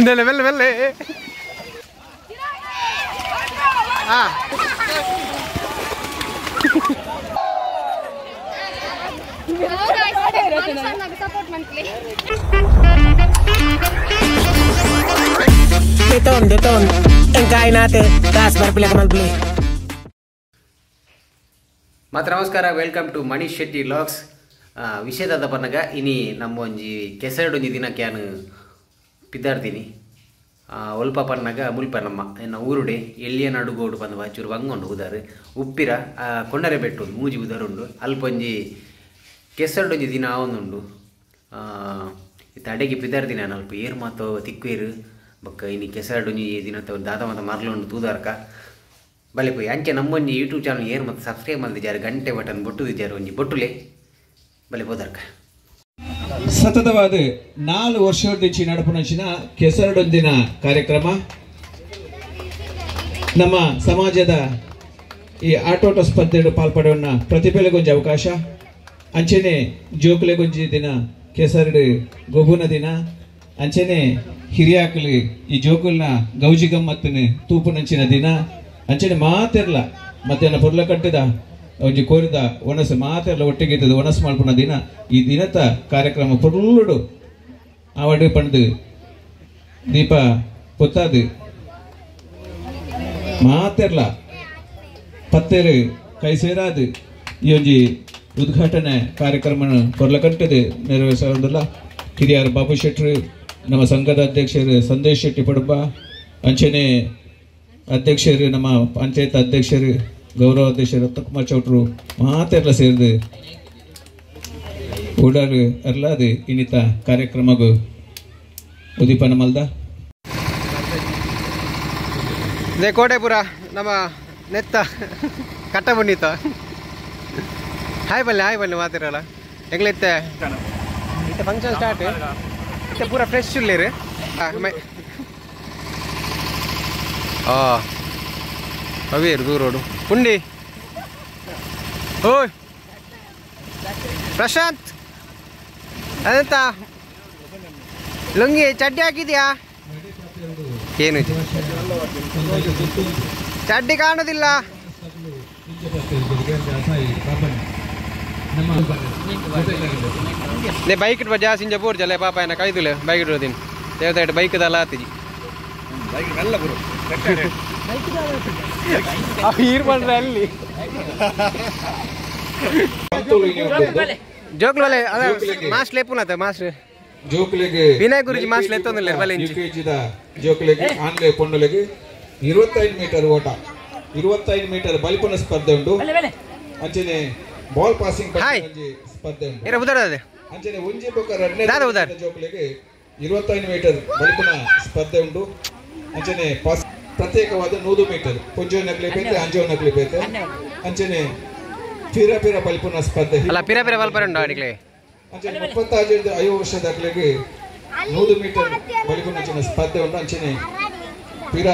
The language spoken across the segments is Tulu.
ಮೆಲ್ಲ ಮೆಲ್ಲ ಮೆಲ್ಲ ಆ Beton, beton. Ang natin. Taas para pila ka malbli. ಮಾತ್ರ ನಮಸ್ಕಾರ, welcome to Manish Shetty vlogs. ವಿಷಯದಾದ ಪನ್ನಗ ಇನಿ ನಮ್ಮ ಒಂಜಿ ಕೆಸರಡೊಂಜಿ ದಿನಕ್ಕೆ ಯಾನು ಪಿದ್ದಾರ್ತೀನಿ. ಒಲ್ಪ ಪನ್ನಗ ಮುಲ್ಪ ನಮ್ಮ ಎನ್ನ ಊರುಡೆ ಎಲ್ಲಿಯ ನಡುಗೋಡು ಬಂದ ಚೂರು ಬಂಗೊಂಡು ಉದಾರು ಉಪ್ಪಿರ ಕೊಂಡರೆ ಬೆಟ್ಟು ಮೂಜಿ ಉದಾರುಂಡು. ಅಲ್ಪ ಒಂಜಿ ಕೆಸರಡೊಂಜಿ ದಿನ ಆವೊಂದುಂಡು. ಇತ್ತ ಅಡೆಗೆ ಪಿದ್ದಾರ್ತೀನಿ ನಾನು. ಅಲ್ಪ ಏರು ಮಾತು ತಿಕ್ವೇರು ಬೊಕ್ಕ ಇನಿ ಕೆಸರಡೊಂಜಿ ದಿನ ದಾದ ಮಾತ ಮರ್ಲುಂಡು ತೂದಾರ್ಕ ಬಲೆ ಪೋಯಿ. ಅಂಚೆ ನಮ್ಮೊಂಜಿ ಯೂಟ್ಯೂಬ್ ಚಾನಲ್ ಏರು ಮತ್ತು ಸಬ್ಸ್ಕ್ರೈಬ್ ಮಲ್ದಿದ್ದಾರೆ, ಗಂಟೆ ಬಟನ್ ಬೊಟ್ಟುದಿದ್ದಾರೆ, ಒಂಜಿ ಬೊಟ್ಟುಲೆ ಬಲೆ ಪೋದಾರ್ಕ. ಸತತವಾದ 4 ವರ್ಷದಿಂಚಿ ನಡಪುನಂಚಿನ ಕೆಸರಡೊಂದಿನ ಕಾರ್ಯಕ್ರಮ ನಮ್ಮ ಸಮಾಜದ ಈ ಆಟೋಟ ಸ್ಪರ್ಧೆ ಪಾಲ್ಪಡೆಯನ್ನ ಪ್ರತಿಭೆಲೆಗೊಂಜಿ ಅವಕಾಶ, ಅಂಚೆನೆ ಜೋಕುಲೆಗೊಂಜಿ ದಿನ ಕೆಸರಡು ಗೊಬ್ಬುನ ದಿನ, ಅಂಚೆನೆ ಹಿರಿಯಾಕಲಿ ಈ ಜೋಕುಲ್ನ ಗೌಜಿ ಗಮ್ಮತ್ತಿನ ತೂಪುನಂಚಿನ ದಿನ, ಅಂಚೆನೆ ಮಾತೆರ್ಲ ಮಧ್ಯಾಹ್ನ ಪೊರ್ಲ ಕಟ್ಟಿದ ಒಂಜಿ ಕೋರಿದ ಒಣಸು ಮಾತೆರ್ಲ ಒಟ್ಟಿಗೆ ಇದ್ದದ್ದು ಒಣಸು ಮಲ್ಪುನ ದಿನ. ಈ ದಿನದ ಕಾರ್ಯಕ್ರಮ ಪೊರ್ಲುಡು ಆವಡು ಪಂಡು ದೀಪ ಪೊತ್ತಾದು ಮಾತೆರ್ಲ ಪತ್ತೇರು ಕೈ ಸೇರಾದು ಈ ಒಂಜಿ ಉದ್ಘಾಟನೆ ಕಾರ್ಯಕ್ರಮ ಪೊರ್ಲ ಕಟ್ಟದು ನೆರವೇರಿಸೋದಿಲ್ಲ. ಹಿರಿಯರು ಬಾಬು ಶೆಟ್ರು, ನಮ್ಮ ಸಂಘದ ಅಧ್ಯಕ್ಷರು ಸಂದೇಶ್ ಶೆಟ್ಟಿ ಪಡುಬ, ಅಂಚೆನೆ ಅಧ್ಯಕ್ಷರು ನಮ್ಮ ಪಂಚಾಯತ್ ಅಧ್ಯಕ್ಷರು ಗೌರವ ಅಧ್ಯಕ್ಷರು ರತ್ನಕುಮಾರ್ ಚೌಟ್ರು ಮಾತೆಲ್ಲ ಸೇರಿದು ಓಡಾರು ಅರ್ಲಾದು ಇನ್ನಿತ ಕಾರ್ಯಕ್ರಮಗೂ ಉದೀಪನ ಮಲ್ದ. ಇದೇ ಕೋಟೆಪುರ ನಮ್ಮ ನೆತ್ತ ಕಟ್ಟ ಬಂಡಿತ. ಹಾಯ್ ಬಲ್ಲೆ, ಹಾಯ್ ಬಲ್ಲೆ ಮಾತಿರಲ್ಲ ಎಂಗ್ಲಿತ್ತೆ ಇತ್ತೆ ಫಂಕ್ಷನ್ ಸ್ಟಾರ್ಟ್ ಇತ್ತೆ ಪೂರ ಫ್ರೆಶ್ ಉಲ್ಲೇರು. ಅವೇರು ದೂರೋಡು ಪುಂಡಿ. ಓಯ್ ಪ್ರಶಾಂತ್, ಅದೆಂತ ಲುಂಗಿ ಚಡ್ಡಿ ಹಾಕಿದ್ಯಾ? ಏನು ಚಡ್ಡಿ ಕಾಣುದಿಲ್ಲ. ಬೈಕ್ ಇಟ್ಟು ಜಾಸ್ತಿ ಇಂಜ ಪೂರ್ಜಲ್ಲ ಪಾಪ ಏನ ಕೈದುಲೆ ಬೈಕ್ ಇಡೋದಿನ ದೇವತಾಯಿಟ್ಟು ಬೈಕ್ ದಲ್ಲ ಆತಿಜಿ ಅಲ್ಲಿ ಜೋಕ್ಲಲೆ ಅದ ಮಾಸ್ ಲೇಪುನತ ಮಾಸ್ ಜೋಕ್ಲೆಗೆ ವಿನಯ್ ಗುರುಜಿ ಮಾಸ್ ಲೇತೊಂದುಲ್ಲೆರ್ ಬಲೆ ಇಂಚಿ ಯುಕೆಜಿದ ಜೋಕ್ಲೆಗೆ ಆನ್ಲೆ ಪೊಣ್ಣುಲೆಗೆ 25 ಮೀಟರ್ ಓಟ, 25 ಮೀಟರ್ ಬಲಿಪುನ ಸ್ಪರ್ಧೆ ಉಂಟು. ಅಂಚನೆ ಬಾಲ್ ಪಾಸಿಂಗ್ ಸ್ಪರ್ಧೆ ಉಂಟು. ಏರ ಉದಾರದೆ ಅಂಚನೆ ಒಂಜಿ ಬೊಕ್ಕ ರಡ್ನೆ ಜೋಕ್ಲೆಗೆ 25 ಮೀಟರ್ ಬಲಿಪುನ ಸ್ಪರ್ಧೆ ಉಂಟು. ಅಂಚನೆ ಪಾಸ್ ಪ್ರತ್ಯೇಕವಾದ 100 ಮೀಟರ್ ಪೊಂಜೋ ನಕ್ಲೆ ಪೇತೆ ಅಂಜೋ ನಕ್ಲೆ ಪೇತೆ. ಅಂಚನೆ ಪಿರ ಪಿರ ಬಲಿಪುನ ಸ್ಪರ್ಧೆ ಅಲ್ಲ ಪಿರ ಪಿರ ಬಲ್ಪರ ಉಂಟು ಅಡಿಕ್ಲೆ. ಅಂಚನೆ 35 50 ವರ್ಷದ ಅಕ್ಲೆಗೆ 100 ಮೀಟರ್ ಬಲಿಪುನ ಸ್ಪರ್ಧೆ ಉಂಟು. ಅಂಚನೆ ಪಿರ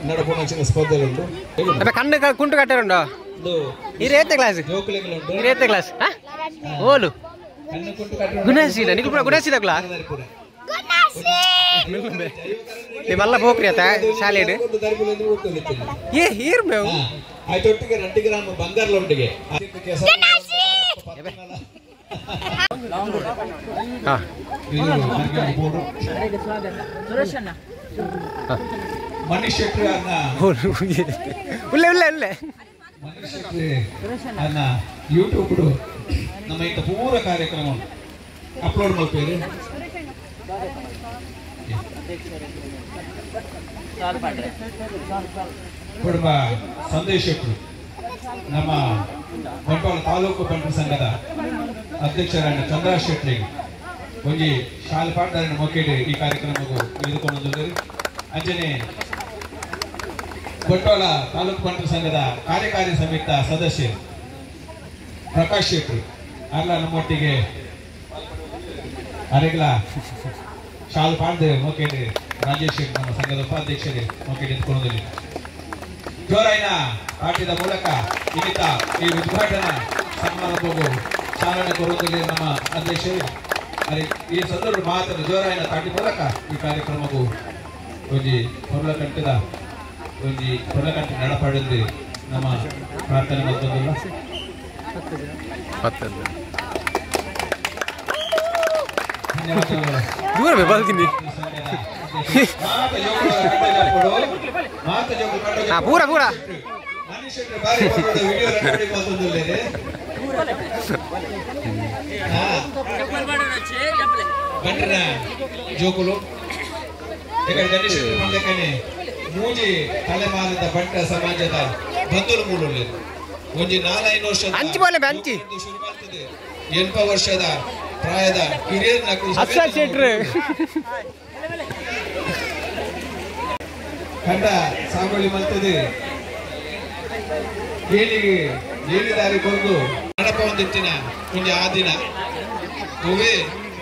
ನಡಪುನ ಸ್ಪರ್ಧೆ ಉಂಟು. ಕಣ್ಣು ಕುಂಟು ಕಟ್ಟರುಂಡು. ಇರೇತೆ ಕ್ಲಾಸ್, ಇರೇತೆ ಕ್ಲಾಸ್ ಓಲು ಗುಣಶೀಲ ನಿಕುಲ್ ಪೂರ ಗುಣಶೀಲ ಕ್ಲಾ ನಿಮ್ಮಲ್ಲ ಪೋಕ್ರಿ ಆತ ಶಾಲೆಡ್ ಏ here ಮೇವು ಆಯ್ತೊಟ್ಟಿಗೆ 2 ಗ್ರಾಮ್ ಬಂಗಾರಲೊಟ್ಟಿಗೆ ಮನೀಶ್ ಶೆಟ್ಟಿ ಅನ್ನ ಉಲ್ಲೆ ಉಲ್ಲೆ ಉಲ್ಲೆ ಮನೀಶ್ ಶೆಟ್ಟಿ ಅನ್ನ ಯೂಟ್ಯೂಬ್ ನಮ್ಮ ಇಂಥ ಪೂರ ಕಾರ್ಯಕ್ರಮ ಅಪ್ಲೋಡ್ ಮಾಡ್ತೀರಿ. ಕುಟುಂಬ ಸಂದೇಶ್ ಶೆಟ್ಟಿ ನಮ್ಮ ಬಂಟ್ವಾಳ ತಾಲೂಕು ಬಂಟರ ಸಂಘದ ಅಧ್ಯಕ್ಷರಾದ ಚಂದ್ರ ಶೆಟ್ಟಿ ಒಂಜಿ ಶಾಲೆ ಪಾಠದಾರನ ಮೊಕ್ಕೇಡಿ ಈ ಕಾರ್ಯಕ್ರಮಕ್ಕೂ ಎದುರ್ಕೊಂಡು. ಅಂಚನೆ ಬಂಟ್ವಾಳ ತಾಲೂಕು ಬಂಟರ ಸಂಘದ ಕಾರ್ಯಕಾರಿ ಸಮಿತಿ ಸದಸ್ಯ ಪ್ರಕಾಶ್ ಶೆಟ್ಟಿ ಅಲ್ಲ ನಮ್ಮೊಟ್ಟಿಗೆ ಅರೆಗ್ಲ ಶಾಲು ಪಾಡ್ದೆ ಮೊಕ್ಕೇಡಿ ರಾಜೇಶ್ ಶೆಟ್ಟಿ ನಮ್ಮ ಸಂಘದ ಉಪಾಧ್ಯಕ್ಷರೇ ಮೊಕ್ಕೇಡಿ ಎತ್ಕೊಂಡು ಜೋರಾಯಿನ ಆಟದ ಮೂಲಕ ಇನ್ನಿತ ಈ ಉದ್ಘಾಟನಾ ಸಮಾರಂಭವು ಚಾಲನೆ ಕೊಡುವುದರಲ್ಲಿ ನಮ್ಮ ಅಧ್ಯಕ್ಷರು ಈ ಸಂದರ್ಭ ಮಾತ್ರ ಜೋರಾಯಿನ ತಾಟಿ ಮೂಲಕ ಈ ಕಾರ್ಯಕ್ರಮಕ್ಕೂ ಒಂಜಿ ಕೊರ್ಲಕಟ್ಟದ ಒಂಜಿ ಕೊರ್ಲಕಟ್ಟ ನಡಪಡೆದು ನಮ್ಮ ಪ್ರಾರ್ಥನೆ ಮತ್ತೊಂದಿಲ್ಲ. ಪೂರ ಪೂರ ಬಂಡ್ರನ ಜೋಕುಲು ಮೂಜಿ ತಲೆಮಾರಿದ ಬಂಟ ಸಮಾಜದ ಬಂಧುಲು ಮೂಲ ಒಂಜಿ 4-5 ವರ್ಷ ಶುರು ಮಾಡ್ತದೆ 80 ವರ್ಷದ ಪ್ರಾಯದ ಹಿರಿಯರ ಕಂಡ ಸಾಗುವಳಿ ಮಾಡ್ತದೆ. ಏಳಿಗೆ ಏಳಿದಾರಿ ಕೊರದು ನಡಪ ಒಂದಿತ್ತಿನ ಒಂಜಿ ಆ ದಿನ ಹೂವೇ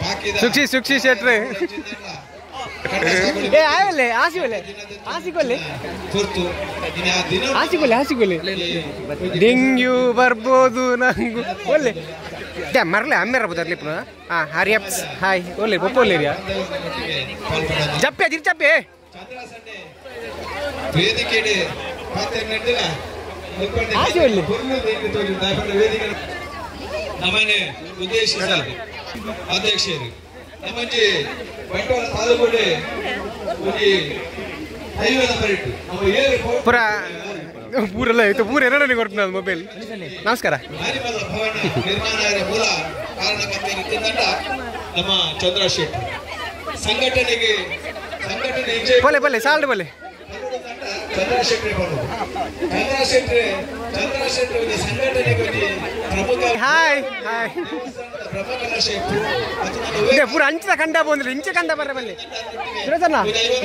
ಬಾಕಿದ ಸುಕ್ಷಿ ಸುಕ್ಷಿ ಶೆಟ್ರೆ ಏ ಆಯಲೆ ಆಸಿಗೊಲೆ ಆಸಿಗೊಲೆ ತುರ್ತು ದಿನ ದಿನ ಆಸಿಗೊಲೆ ಆಸಿಗೊಲೆ ಡೆಂಗ್ಯೂ ಬರ್ಬೋದು ನಂಗು ಒಲ್ಲೆ ಮರಲೆ ಅಮ್ಮೆರ ಬದರ್ಲಿ ಪುನಃ. ಹಾಂ ಹರಿಯಪ್ಸ್ ಹಾಯ್ ಒಲ್ಲೆ ಪೊಪ್ಪೊಲ್ಲೇರಿಯಾ ಜಪ್ಪೆ ತಿರ್ಚಪ್ಪೆ ವೇದಿಕೆಡೆ ಪಾತ್ರ ನಡೆದಿಲ್ಲ ನಮ್ಮನೆ ಉದ್ದೇಶಿಸ ಅಧ್ಯಕ್ಷರು ನಮ್ಮಂಜಿ ಬಂಟ್ವಾಳ ತಾಲೂಕುಡೆ ಒಂಜಿ ದೈವದ ಪರಿಟ್ಟು ನಮ್ಮ ಏರು ಪೂರ ಪೂರೆಲ್ಲ ಆಯ್ತು ಪೂರ ಎರಡನೇ ಕೊಡ್ತೀನಿ ಅದು ಮೊಬೈಲ್. ನಮಸ್ಕಾರ. ಮಾರಿಮಲ್ಲ ಭವನ ನಿರ್ಮಾಣ ಮೂಲ ಕಾರಣಕರ್ತರಿದ್ದಂಡ ನಮ್ಮ ಚಂದ್ರ ಶೆಟ್ಟಿ ಸಂಘಟನೆಗೆ ಸಂಘಟನೆ ಬಲೆ ಬಲೆ ಸಾಲ್ಡ್ ಬಲೆ ಚಂದ್ರ ಶೆಟ್ಟಿ ಬರೋದು. ಚಂದ್ರ ಶೆಟ್ಟಿ ಚಂದ್ರ ಶೆಟ್ಟಿ ಒಂದು ಸಂಘಟನೆಗೆ ಪ್ರಮುಖ ಹಾಯ್ ಹಾಯ್ ಪ್ರಮುಖ ಶೆಟ್ಟಿ ಪೂರ ಅಂಚಿದ ಕಂಡ ಬಂದ್ರೆ ಇಂಚೆ ಕಂಡ ಬರ್ರೆ ಬಲ್ಲಿ ಸುರೇಶಣ್ಣ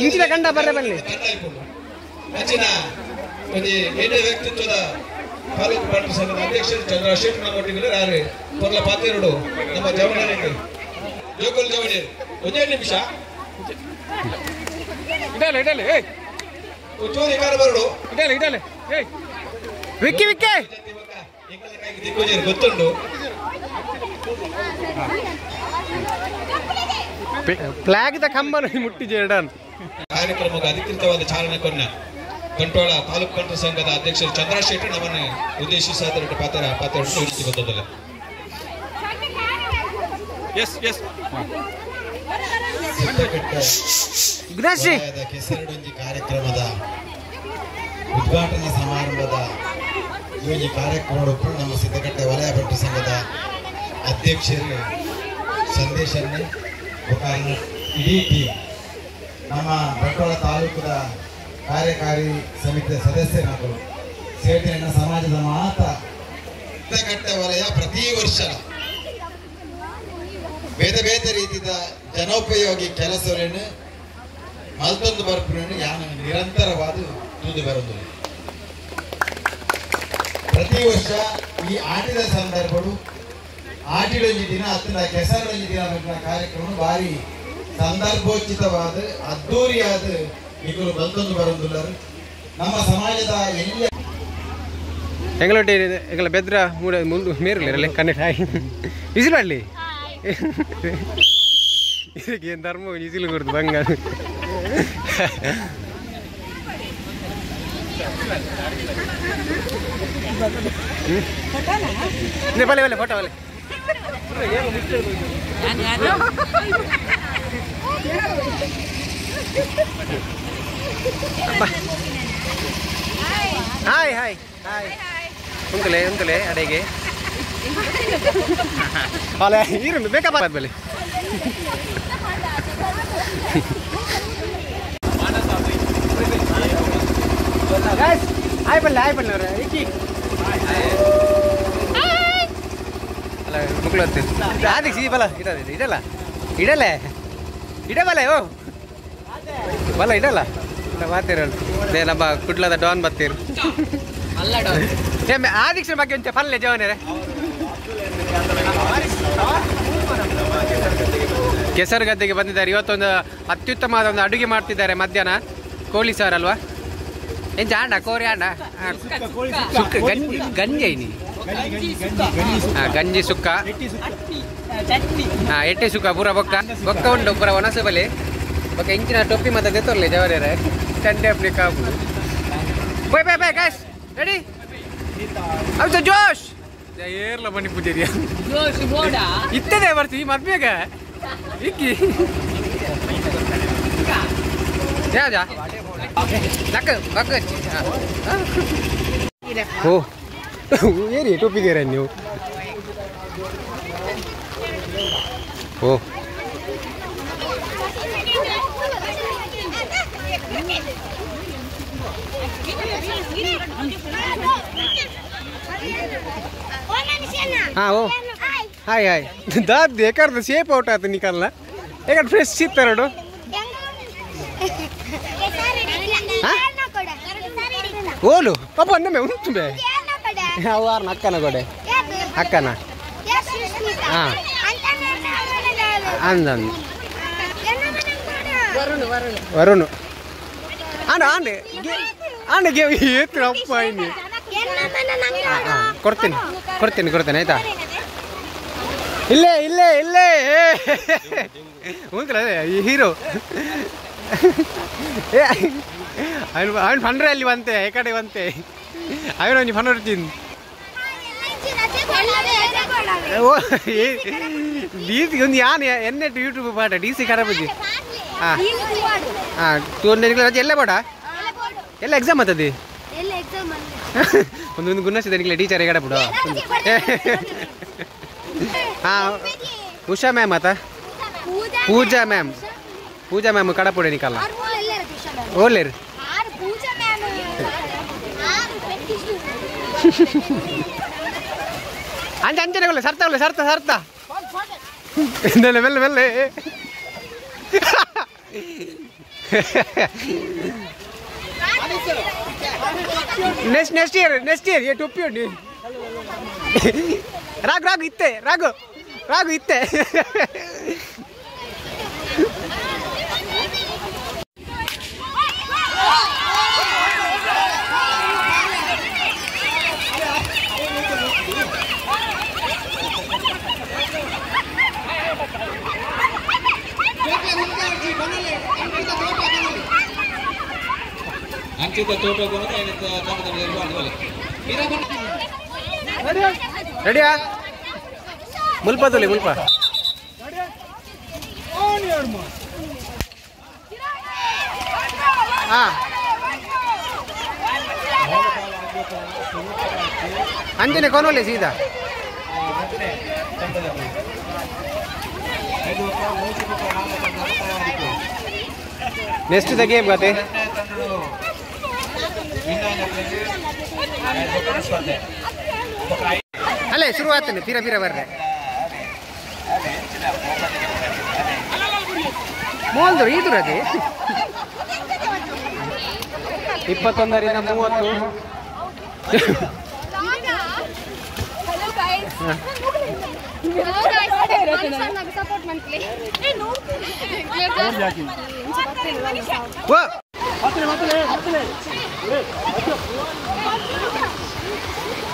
ಇಂಚಿದ ಕಂಡ ಬರ್ರೆ ಬಲ್ಲಿ ಅಂಚಿನ ಒಂದು ಏನೇ ವ್ಯಕ್ತಿತ್ವದ ತಾಲೂಕು ಬಂಟರ ಸಂಘದ ಅಧ್ಯಕ್ಷರು ಚಂದ್ರ ಶೆಟ್ಟಿ ನಮ್ಮ ಒಟ್ಟಿಗೆ ಯಾರು ಪೊರ್ಲ ಪಾತೆರಡು ನಮ್ಮ ಜವಣರಿಗೆ ಜೋಕುಲ್ ಜವಣಿಯರು ಒಂದೇ ನಿಮಿಷ ಇಡಲೆ ಇಡಲೆ ಏಯ್ ಚೂರಿ ಕಾರ ಬರಡು ಇಡಲೆ ಇಡಲೆ ಏಯ್ ವಿಕ್ಕಿ ವಿಕ್ಕಿ ದಿಕ್ಕೋಜರು ಗೊತ್ತುಂಟು. ಫ್ಲಾಗ್ the ಕಂಬನ ಮುಟ್ಟಿ ಜೇಡನ್ ಕಾರ್ಯಕ್ರಮಕ್ಕೆ ಅಧಿಕೃತವಾದ ಚಾಲನೆ ಕೊನ್ನ ಬಂಟ್ವಾಳ ತಾಲೂಕು ಬಂಟರ ಸಂಘದ ಅಧ್ಯಕ್ಷರು ಚಂದ್ರ ಶೆಟ್ಟಿ ನಮ್ಮನ್ನು ಉದ್ದೇಶಿಸಿದ ಪಾತ್ರ ಪಾತ್ರ ಗೊತ್ತದಲ್ಲ. ಎಸ್ ಎಸ್ ಕೆಸರಡೊಂಜಿ ಕಾರ್ಯಕ್ರಮದ ಉದ್ಘಾಟನಾ ಸಮಾರಂಭದ ಈ ಒಂದು ಕಾರ್ಯಕ್ರಮ ನಮ್ಮ ಸಿದ್ದಕಟ್ಟೆ ವಲಯ ಬಂಟರ ಸಂಘದ ಅಧ್ಯಕ್ಷರು ಸಂದೇಶನ್ನೇ ಇಡೀ ಟೀಮ್ ನಮ್ಮ ಬಂಟ್ವಾಳ ತಾಲೂಕದ ಕಾರ್ಯಕಾರಿ ಸಮಿತಿಯ ಸದಸ್ಯರಾದರು ಸೇಠೆಯನ್ನ ಸಮಾಜದ ಮಾತ ಸಿದ್ದಕಟ್ಟೆ ವಲಯ ಪ್ರತಿ ವರ್ಷ ಬೇರೆ ಬೇರೆ ರೀತಿಯ ಜನೋಪಯೋಗಿ ಕೆಲಸಗಳನ್ನು ಮಲ್ತೊಂದು ಬರ್ಪುನನ್ನು ಯಾನ ನಿರಂತರವಾದ ತೂದು ಬರೋದು. ಪ್ರತಿ ವರ್ಷ ಈ ಆಟಿದ ಸಂದರ್ಭಗಳು ಆಟಿಡೊಂಜಿ ದಿನ ಅತ್ತಿನ ಕೆಸರೊಂಜಿ ದಿನ ಕಾರ್ಯಕ್ರಮ ಭಾರಿ ಸಂದರ್ಭೋಚಿತವಾದ ಅದ್ದೂರಿಯಾದ ಇವರು ಬಂತೊಂದು ಬರೋದಿಲ್ಲರು ನಮ್ಮ ಸಮಾಜದ ಎಲ್ಲ ಎಂಗಳೊಟ್ಟಿ ಎಂಗಳ ಬೆದ್ರ ಮೂಡ ಮುಂದೆ ಮೇರಲಿ ಕನ್ನಡ ಹಾಯ್ ಇಸಿಲು ಅಲ್ಲಿ ಇದಕ್ಕೆ ಏನು ಧರ್ಮ ಇಸಿಲು ಕೊಡ್ದು ಬಂಗ ಬಲೆ ಬಲೆ ಫೋಟೋ ಬಲೆ ಹಾಯ್ ಹಾಯ್ ಹಾಯ್ ಉಂಕಲೆ ಉಂಕಲೆ ಅಡೆಗೆ ಅಲ್ಲ ಈರುಂಡು ಬೇಕಾ ಬಲೆ ಹಾಯ್ ಬಲ್ಲೆ ಹಾಯ್ ಬಲ್ಲೆ ಅವರೇ ಇಕ್ಕಿ ಅಲ್ಲ ಮುಕ್ಳು ಅದಕ್ಕೆ ಸೀ ಬಲ ಇಡಲ್ಲ ಇಡಲ್ಲ ಇಡಲ್ಲ ಇಡಬಲ್ಲ ಓ ಬಲ ಇಡಲ್ಲ ಮಾತೇರು ನಮ್ಮ ಕುಡ್ಲದ ಡಾನ್ ಬತ್ತೀರು ಆದಿಕ್ಷನ ಬಗ್ಗೆ ಒಂಚೆ ಪಲ್ಲೆ ಜವನೇರೆ ಕೆಸರು ಗದ್ದೆಗೆ ಬಂದಿದ್ದಾರೆ. ಇವತ್ತೊಂದು ಅತ್ಯುತ್ತಮವಾದ ಒಂದು ಅಡುಗೆ ಮಾಡ್ತಿದ್ದಾರೆ ಮಧ್ಯಾಹ್ನ. ಕೋಳಿ ಸಾರು ಅಲ್ವಾ? ಎಂಚ ಆಂಡ ಕೋರಿ ಆಂಡ ಸುಕ್ಕ ಗಂಜಿ ಗಂಜಿ ಐನಿ ಗಂಜಿ ಸುಕ್ಕ ಹಾ ಎಟ್ಟೆ ಸುಖ ಪೂರ ಬೊಕ್ಕ ಬೊಕ್ಕ ಉಂಡು ಪೂರ ಒಣಸು ಬಲೆ ಬೊಕ್ಕ ಇಂಚಿನ ಟೊಪ್ಪಿ ಮತ್ತೆ ದೆತ್ತೊರ್ಲೆ ಜವರೇರೆ ಚಂಡೆ ಅಪ್ಲಿ Kapu bye bye bye guys ready ಅವು ಜೋಶ್ ಏರ್ಲ ಬನ್ನಿ ಪೂಜೆರಿಯ ಜೋಶ್ ಬೋಡ ಇತ್ತದೆ ಬರ್ತೀವಿ ಮದ್ಮೆಗ ಇಕ್ಕಿ ಯಾವ್ದಾ ನಕ್ಕ ಬಕ್ಕ ಓ ಏರಿ ಟೊಪ್ಪಿದ್ದೀರ ನೀವು ಓ हाँ ओ हाय हाय दाद एकर शेप ಔಟ್ ಆಯ್ತು ನಿಕಲ್ನ ಏಕಡ್ ಫ್ರೆಶ್ ಇತ್ತೆರಡು ಓಲು ಪಾಪ ಅನ್ನಮೆ ಉಂಟು ಬೇ ಅವು ಆರ್ನ ಅಕ್ಕನ ಕೊಡೆ ಅಕ್ಕನ ಹಾಂ ಅಂದ ವರುಣ್ ಆಂಡ ಆಂಡೆ ಆಂಡೆ ಏತ್ರ ಅಪ್ಪ ಇನ್ನು ಕೊಡ್ತೀನಿ ಕೊಡ್ತೀನಿ ಕೊಡ್ತೇನೆ ಆಯ್ತಾ ಇಲ್ಲೇ ಇಲ್ಲೇ ಇಲ್ಲೇ ಉಂಟಲ್ಲ ಈ ಹೀರೋ ಏ ಅವನು ಅವನು ಫಂಡ್ರೆ ಅಲ್ಲಿ ಬಂತೆ ಈ ಕಡೆ ಬಂತೆ ಅವನು ಒಂಜಿ ಫಂಡ್ ಹೊಡ್ತೀನಿ ಓ ಡಿ ಸಿ ಒಂದು ಯಾನ್ ಎನ್ನೆಟ್ ಯೂಟ್ಯೂಬ್ ಪಾಠ ಡಿ ಸಿ ಕರಬುಜಿ ಹಾಂ ಹಾಂ ಟೂರ್ನ ರಜೆ ಎಲ್ಲ ಬೇಡ ಎಲ್ಲ ಎಕ್ಸಾಮ್ ಆತದಿ ಒಂದೊಂದು ಗುಣಸಿದೆ ನಿಖಿಲ ಟೀಚರ್ ಎಗಡ ಬಿಡು ಹಾಂ ಉಷಾ ಮ್ಯಾಮ್ ಆತ ಪೂಜಾ ಮ್ಯಾಮ್ ಪೂಜಾ ಮ್ಯಾಮ್ ಕಡಪುಡೆ ನಿಕಲ್ಲ ಓಲೇರಿ ಅಂಚೆ ಅಂಚನೆ ಕೊಲ್ಲ ಸರ್ತ ಕೊಲ್ಲ ಸರ್ತ ಸರ್ತ ಮೆಲ್ಲ ಮೆಲ್ಲ ಮೆಲ್ಲ ನೆಕ್ಸ್ಟ್ ನೆಕ್ಸ್ಟ್ ಇಯರ್ ಏ ಟೊಪ್ಪಿ ಉಂಡು ರಾಗು ರಾಗು ಇತ್ತೆ ರಾಗು ರಾಗು ಇತ್ತೆ ರೆಡಿಯಾ ಮುಲ್ಪ ತೊಲಿ ಮುಲ್ಪ ಹಾಂ ಅಂಜನೆ ಕೊನೋಲೆ ಸೀದಾ ನೆಕ್ಸ್ಟ್ the game ಕತೆ ಅಲ್ಲೇ ಶುರು ಆಗ್ತಾನೆ ತೀರಾ ತೀರಾ ಬರ್ರೆ ಮೋಲ್ದ್ರು ಈದುರ ಅದೇ 21 ರಿಂದ 30.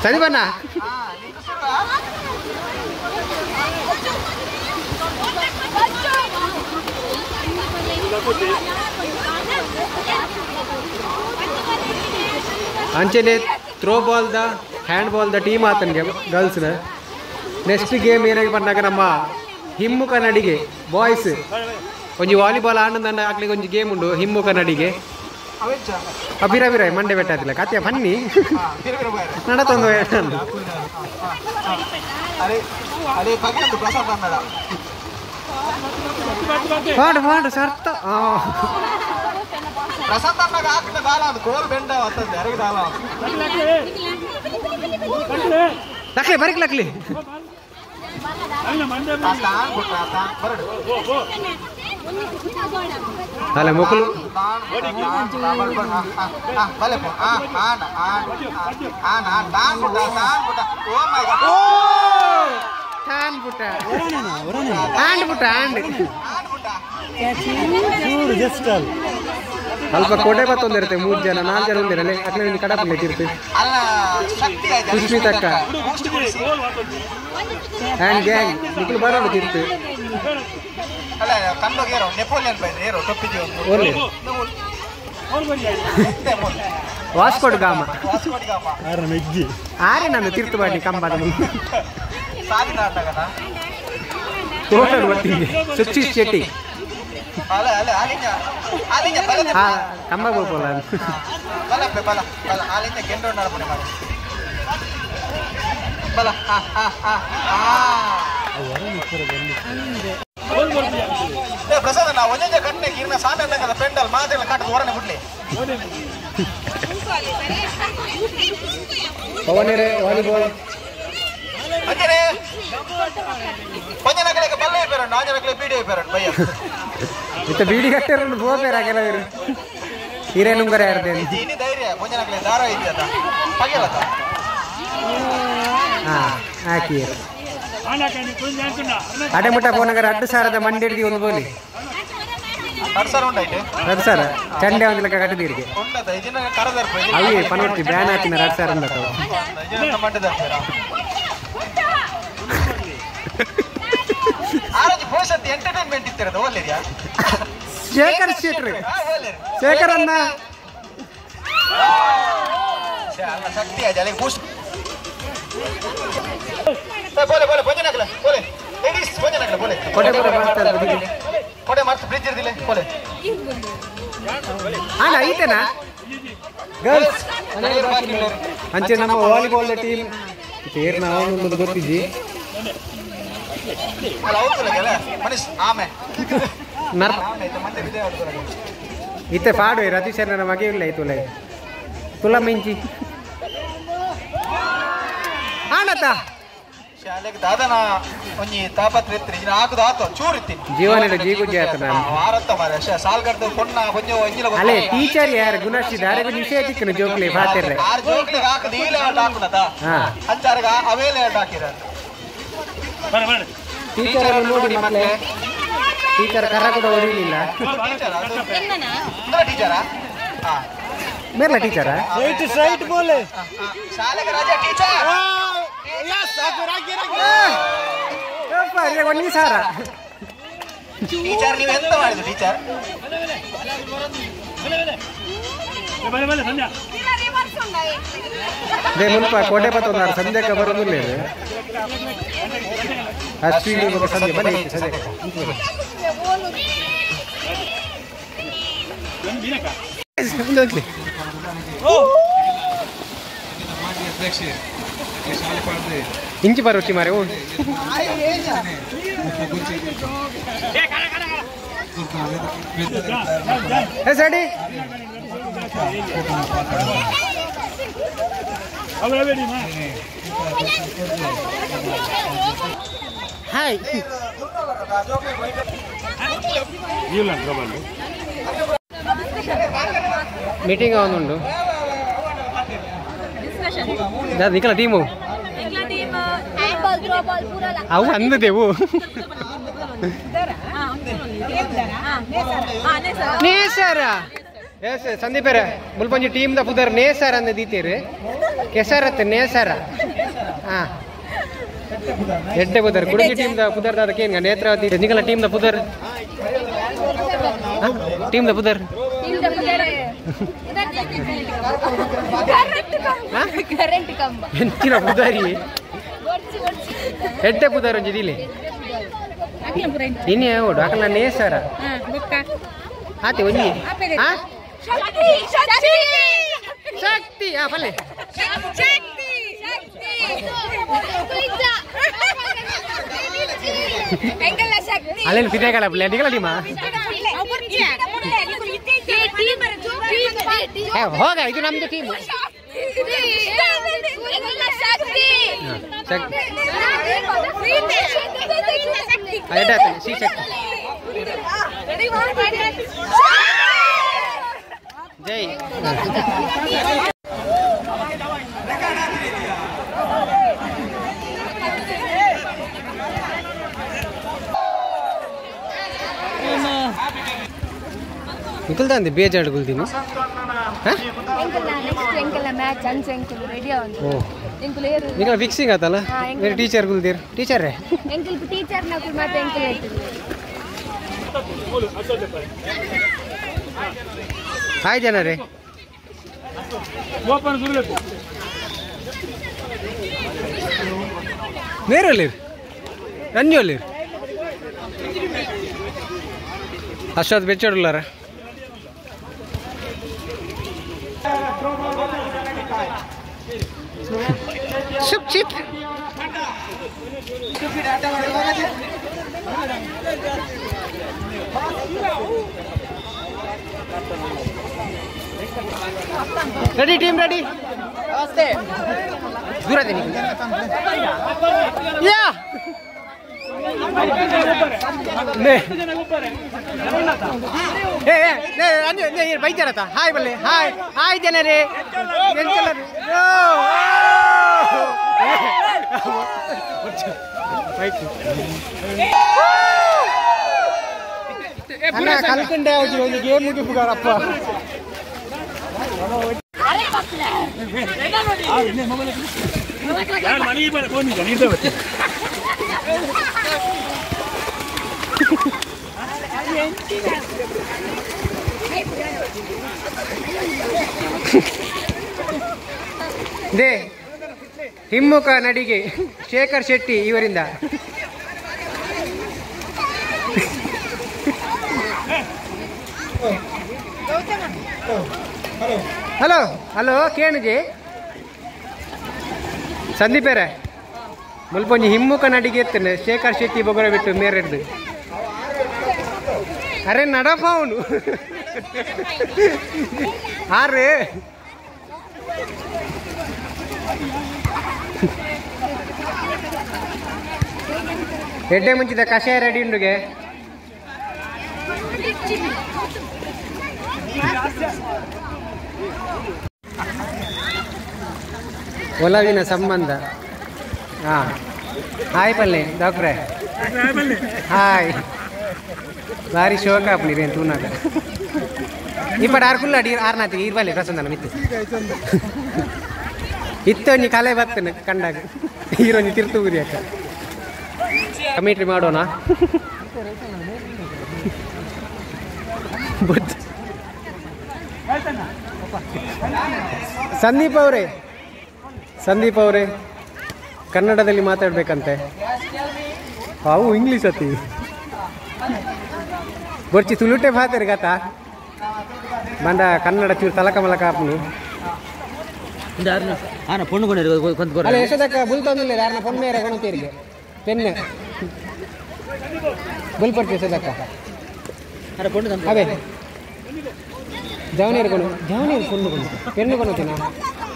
ಸರಿ ಬಣ್ಣ ಅಂಚೆನೆ ಥ್ರೋ ಬಾಲ್ದ ಹ್ಯಾಂಡ್ ಬಾಲ್ದ ಟೀಮ್ ಆತನಿಗೆ ಗರ್ಲ್ಸ್ನ. ನೆಕ್ಸ್ಟ್ ಗೇಮ್ ಏನಾಗಿ ಬಂದಾಗ ನಮ್ಮ ಹಿಮ್ಮು ಕನ್ನಡಿಗೆ ಬಾಯ್ಸ್ ಒಂಜಿ ವಾಲಿಬಾಲ್ ಆನಂದ ಆಗ್ಲಿಕ್ಕೆ ಒಂಜಿ ಗೇಮ್ ಉಂಡು ಹಿಮ್ಮು ಕನ್ನಡಿಗೆ. ಬಿರ ಬಿರ ಮಂಡೆ ಬೆಟ್ಟ ಆತಿಲ್ಲ ಕತೆ ಬನ್ನಿ ನಡತೊಂದು ಪಾಡು ಪಾಡು ಸರ್ತ ಲಕ್ಲಿ ಬರೀಕ್ ಲಕ್ಲಿ ಅಲ್ಲ ಮೊಕಲು ಅಲ್ಪ ಕೋಟೆ ಬತ್ತೊಂದಿರುತ್ತೆ 3 ಜನ 4 ಜನ ಒಂದಿರಲ್ಲ ಅಟ್ಲೇ ಕಡಪಲ್ಲಿ ಇರ್ತೀವಿ. ಸುಸ್ಮಿತಕ್ಕ ಆ್ಯಂಡ್ ಗ್ಯಾಂಗ್ ನಿಖಿಲ್ ಬರೋದು ತಿರ್ತು ಅಲ್ಲ ಕಂಡೋಗೇರೋ ನೆಪೋಲಿಯನ್ ಬೈದ್ರೆ ಏರೋ ಟೊಪ್ಪಿಗೆ ಓರ್ಲಿ ವಾಸ್ಕೋಡ್ ಗಾಮ ಆರೆ ನಾನು ತೀರ್ತು ಮಾಡಿ ಕಂಬದ ಮುಂದೆ ಟೋಟಲ್ ಬರ್ತೀನಿ ಸುಚಿ ಶೆಟ್ಟಿ ಕಂಬ ಬೋಪಲ್ಲ ಪ್ರಸಾದ ನಾ ಒಂದೊಂದೇ ಕಟ್ಟನೆ ಇರ್ನ ಸಾಲ ಪೆಂಡಲ್ ಮಾತ್ರ ಕಟ್ಟದ ಹೊರನೆ ಬಿಡ್ಲಿ ಪವನೇರೆ ವಾಲಿಬಾಲ್ ಅಂಜನೆ ಒಂಜನಕಲೆಗೆ ಬಲ್ಲೆ ಪೇರಂಡು ಆಂಜನಕಲೆ ಬೀಡಿ ಪೇರಂಡು ಭಯ್ಯ ಇತ್ತ ಬೀಡಿ ಕಟ್ಟೆರನ್ನು ಬೋಪೇರ ಕೆಲವರು ಹಿರೇನುಂಗರ ಯಾರ್ದೇನು ಇನಿ ಧೈರ್ಯ ಒಂಜನಕಲೆ ದಾರ ಇದೆಯಲ್ಲ ಪಗೆಲತ ಹಾಂ ಹಾಕಿಯರು ಅಡೆಮುಟ್ಟ ಪೋನಗರ ಅಡ್ಡು ಸಾರದ ಮಂಡಿ ಹಿಡ್ದು ಒಂದು ಬೋಲಿ ರಡ್ ಸಾರ ಚಂಡೆ ಒಂದು ಲೆಕ್ಕ ಕಟ್ಟದಿರಿಗೆ ಅವೇ ಪನೋಟಿ ಬ್ಯಾನ್ ಹಾಕಿನ ರಡ್ ಸಾರ ಅಂದ ಶೇಖರ್ ಶೆಟ್ರು ಶೇಖರ್ ಅಣ್ಣ ಬೋಲೆ ಬೋಲೆ ಭೋಜನಕಲೆ ಬೋಲೆ ಲೇಡೀಸ್ ಭೋಜನಕಲೆ ಬೋಲೆ ಕೊಡೆ ಕೊಡೆ ಮಾಡ್ತಾರೆ ಕೊಡೆ ಮಾಡ್ತು ಬ್ರಿಡ್ಜ್ ಇರ್ದಿಲ್ಲ ಬೋಲೆ ಅಲ್ಲ ಐತೆನಾ ಗರ್ಲ್ಸ್ ಅಂಚೆ ನಮ್ಮ ವಾಲಿಬಾಲ್ ಟೀಮ್ ಏರ್ನ ಅವನು ಗೊತ್ತಿದ್ದಿ ಅಲ್ಲ ಹೌದು ಮನೀಶ್ ಆಮೆ ನರ್ ಇತ್ತೆ ಪಾಡು ರತೀಶ್ ನನ್ನ ಮಗೆ ಇಲ್ಲ ಐತುಲ ತುಲ ಮಿಂಚಿ ಆನತ ಶಾಲೆಗೆ ದಾದನ ಒಂಜಿ ತಾಪತ್ರ ಇತ್ತು ಇನ್ನು ಹಾಕುದು ಆತು ಚೂರು ಇತ್ತಿ ಜೀವನದ ಜೀಗುಜ್ಜಿ ಆತ ನಾನು ಆರತ್ತ ಮಾರೆ ಸಾಲ್ಗಡ್ದು ಪೊಣ್ಣ ಕೊಂಚ ಒಂಜಿಲ ಅಲ್ಲೇ ಟೀಚರ್ ಯಾರು ಗುಣಶ್ರೀ ದಾರೆಗೆ ನಿಷೇಧ ತಿಕ್ಕನು ಜೋಕ್ಲಿ ಪಾತಿರ್ರೆ ಆರು ಜೋಕ್ಲಿ ಹಾಕುದು ಈ ಲೇಔಟ್ ಹಾಕುನತ ಅಂಚಾರ್ಗ ಅವೇ ಲೇಔಟ್ ಹಾಕಿರ ಟೀಚರ್ ಅನ್ನು ನೋಡಿ ಮಕ್ಕಳೇ ಟೀಚರ್ ಕರ ಕೂಡ ಹೊಡಿಲಿಲ್ಲ ಟೀಚರಾ ಮೇರ್ಲ ಟೀಚರಾ ರೈಟ್ ರೈಟ್ ಬೋಲೆ ಶಾಲೆಗೆ ರಾಜಾ ಟೀಚರ್ ಒಂದು ಸಾರ ಟೀಚರ್ ನೀವು ಎಂತ ಮಾಡಿದ್ರು ಟೀಚರ್ ಅದೇ ಮುಲ್ಪ ಕೋಟೆ ಪತ್ತೊಂದಾರು ಸಂಧ್ಯಕ್ಕೆ ಬರೋದಿಲ್ಲ ಅಶ್ವಿನಿ ಸಂಧ್ಯೆ ಬನ್ನಿ ಸಂಧ್ಯೆ ಇಂಚಿ ಬರೋಟಿ ಮಾರೆ ಓ ಸಡಿ ಹಾಯ್ ಮೀಟಿಂಗ್ ಅವನುಂಡು ನಿಖಲ ಟೀಮು ಅವು ಅಂದದೆವು ನೇಸರ ಎಸ್ ಸಂದೀಪರ ಮುಲ್ಪಂಜಿ ಟೀಮ್ the ಪುದರ್ ನೇಸರ ಅಂದ ದೀತೀರಿ ಕೆಸರತ್ತೆ ನೇಸರ ಹಾಂ ಎಡ್ಡೆ ಪುದರ್ ಕುಡುಗಿ ಟೀಮ್ the ಪುದರ್ ದಾದ ಕೇನ್ಗ ನೇತ್ರಾವತಿ ನಿಖಲ ಟೀಮ್ the ಪುದರ್ ಟೀಮ್ the ಪುದರ್ ಎಂಚಿನ ಪುದಾರಿ ಎಡ್ಡೆ ಪುದಾರ್ ಒಂಜಿ ದಿಲೆ ಇನ್ನೇ ಓಡು ಅಕಲ ನೇಸರ ಆತೆ ಒಂಜಿ ಶಕ್ತಿ ಆ ಪಲ್ಲೆ ಅಲ್ಲೇನು ಪಿದೇಗಳ ಪಲ್ಲೆ ನಿಗಲ ನಿಮ್ಮ ಹೋಗ ಇದು ನಮ್ದು ಟೀಮ್ ಜೈ ನಿಖಲ್ದಂದೆ ಬೇಜಾಡು ಗುಲ್ದಿನಿ ಎಂಕಲ್ನ ಮ್ಯಾಚ್ ಅಂಚ ಎಂಕಲ್ ರೆಡಿ ಆವಂದು ಎಂಕಲ್ ಏರು ನಿಕಲ ಫಿಕ್ಸಿಂಗ್ ಆತಲ್ಲ ಬೇರೆ ಟೀಚರ್ ಗುಲ್ದಿರ್ ಟೀಚರ್ ಎಂಕಲ್ ಟೀಚರ್ ನಕುಲ್ ಮಾತ ಎಂಕಲ್ ಐತದೆ. ಹಾಯ್ ಜನರೇ ಮೇರಲ್ಲಿರ್ ರಂಜು ಅಲ್ಲಿರ್ ಅಷ್ಟೊತ್ತು ಬೆಚ್ಚಡುಲ್ಲಾರ chip chip ready team ready ನಮಸ್ತೆ ದೂರ ಯಾ ಬೈತಾರತ ಹಾಯ್ ಬಲ್ಲೆ ಹಾಯ್ ಹಾಯ್ ಜನರೇ ಕಲ್ಕಂಡೆ ಗೇಮ್ ಮುಗಿಪುಗಾರಪ್ಪ. They ಹಿಮ್ಮುಖ ನಡಿಗೆ ಶೇಖರ್ ಶೆಟ್ಟಿ ಇವರಿಂದ. ಹಲೋ ಹಲೋ ಕೇಣುಜಿ ಸಂದೀಪೇರೆ ಮುಲ್ಪೊಂಜಿ ಹಿಮ್ಮುಖ ನಡಿಗೆ ಎತ್ತನೆ ಶೇಖರ್ ಶೆಟ್ಟಿ ಬೊಗರ ಬಿಟ್ಟು ಮೇರೆಡ್ದು. ಅರೆ ನಡಪ ಅವನು ಆರೆ ಎಡ್ಡೆ ಮುಂಚಿದ ಕಷಾಯ ರೆಡಿ ಉಂಡುಗೆ. ಒಲವಿನ ಸಂಬಂಧ. ಹಾಂ ಹಾಯ್ ಪಲ್ಲೆ ಡಾಕ್ಟ್ರೆ ಹಾಯ್ ಭಾರಿ ಶೋಕ ಆಪುನಿ ರೇನ್ ತೂನಾಗ ಇಪ್ಪಡು ಆರು ಕುಲ್ಲ ಅಡಿ ಆರ್ನಾತಿ ಇರ್ಬಲ್ಲೆ ಪ್ರಸನ್ನ ಮಿತ್ತು ಇತ್ತೊಂಜಿ ಕಲೆ ಬರ್ತೇನೆ ಕಂಡಾಗ ಹೀರೋಂಜಿ ತಿರ್ತು ಊರಿಯಾಕ ಕಮಿಟ್ರಿ ಮಾಡೋಣ. ಸಂದೀಪ್ ಅವರೇ ಸಂದೀಪ್ ಅವರೇ ಕನ್ನಡದಲ್ಲಿ ಮಾತಾಡಬೇಕಂತೆ. ಅವು ಇಂಗ್ಲೀಷ್ ಅತಿ ಬೊರ್ಚಿ ತುಳುಟೆ ಭಾತೇರಿ ಗತಾ ಬಂದ ಕನ್ನಡ ಚೂರು ತಲಕ ಮಲಕ ಆಪುನು. ಅಲ್ಲ ಯಶೋದಕ್ಕ ಬುಲ್ತೊಂದಿಲ್ಲ ಯಾರನ್ನ ಪೊನ್ನೆ ಕೊಣತೀರಿಗೆ ಪೆನ್ನೆ ಬುಲ್ ಪಡ್ತಿ ಯಶೋದಕ್ಕ ಅವೇ ಜವನೇರು ಕೊನು ಜವನೇರು ಕೊಂಡು ಕೊಂಡು ಪೆನ್ನು ಕೊನತೀನ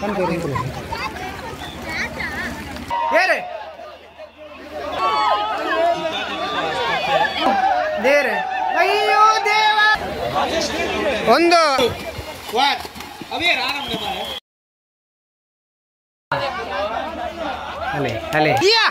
ಕಂತೇರಿ ಏರೆ ದೇರೆ ಅಯ್ಯೋ ದೇವ ಒಂದು ಅಲೆ ಅಲೆ ಯಾ